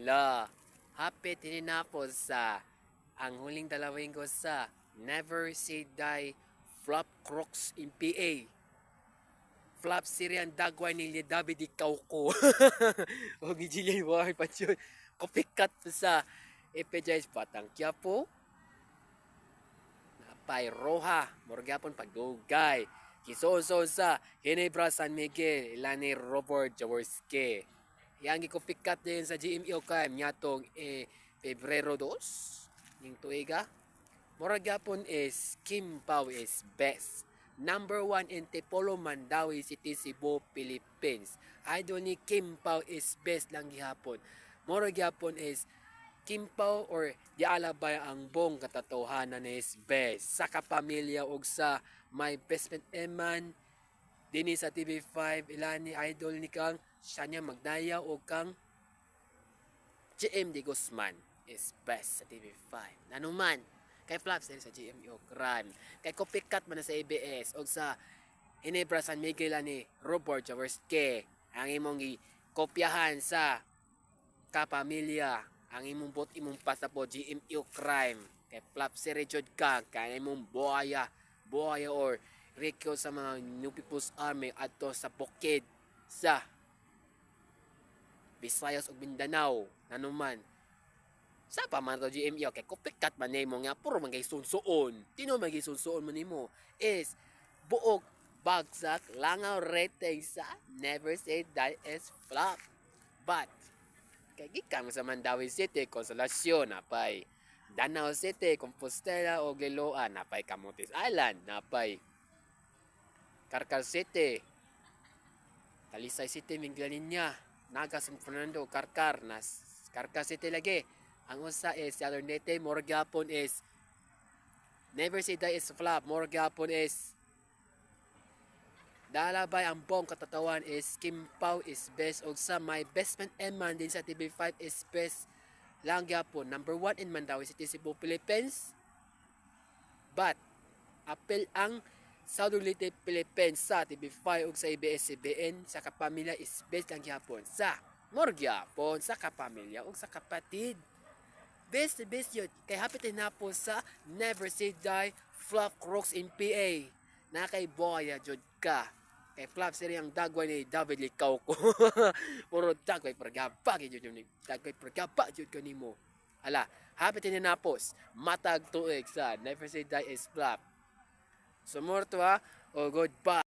La, hapit hininapos sa ang huling 2 linggo sa Never Say Die Flop Crooks in PA. Flop Syrian dagway ni David Licauco. O ni Jillian Ward pa yun. Copycat sa FPJs Batang Quiapo. Napay Roja, murag pagdugay. Kisoso sa Ginebra San Miguel, ila ni Robert Jaworski. Yang gikopikat din sa GMA kay nyatong eh, Pebrero 2 ning tuiga. Murag gyapon is Kim Pao is best. Number one in Tipolo, Mandaue City, Cebu, Philippines. Idol ni Kim Pao is best lang gihapon. Murag gyapon is Kim Pao or di alabay ang buong katatohanan is best. Sa kapamilya og sa My Best Friend Eman dinhi sa TV5, ila ni idol ni kang Shanya Magdaya o kang GM De Guzman is best sa TV5. Nanuman, kay Flaps din sa GMO Crime. Kay copycat man na sa ABS o sa Ginebra San Miguel ni Robert Jaworski. Ang imong kopyahan sa kapamilya, ang imong bot imong pasapot GMO Crime. Kay Flap si jud ka kay imong buhaya buhaya or Rico sa mga New People's Army adto sa bukid sa Visayas ug Mindanao. Nanuman sa pa man to GMO kay copycat man nimo nga puro man kay sunsuon. Tino man kay sunsuon man nimo is buok bagsak langaw rating sa Never Say Die is Flop. But kay gikan mo sa Mandaue City, Consolacion, napay Danao City, Compostela o Liloan, napay Camotes Island, napay Carcar City, Talisay City, Minglanilla, Naga, San Fernando, Carcar, nas Carcar City lagi. Ang usa is Southern Leyte, murag gyapon is Never Say Die is Flop, murag gyapon is Dalabay ang buong katatawan is Kim Pao is best og sa My Best Friend Eman din sa TV5 is best lang gyapon. Number one in Mandaue City, Cebu, Philippines. But apil ang Southern Leyte, Philippines sa TV5 ug sa ABS-CBN sa kapamilya is best lang gyapon sa murag gyapon sa kapamilya ug sa kapatid. Best best yun. Kay happy tinapos sa Never Say Die Flop Crooks in PA. Na kay Boya jud ka. Kay Flop siri ang dagway ni David Licauco. Puro dagway pergaba jud yun. Dagway pergaba jud kanimo. Ala, happy tinapos. Matag tuig sa Never Say Die is Flop. Sumurto ha o goodbye.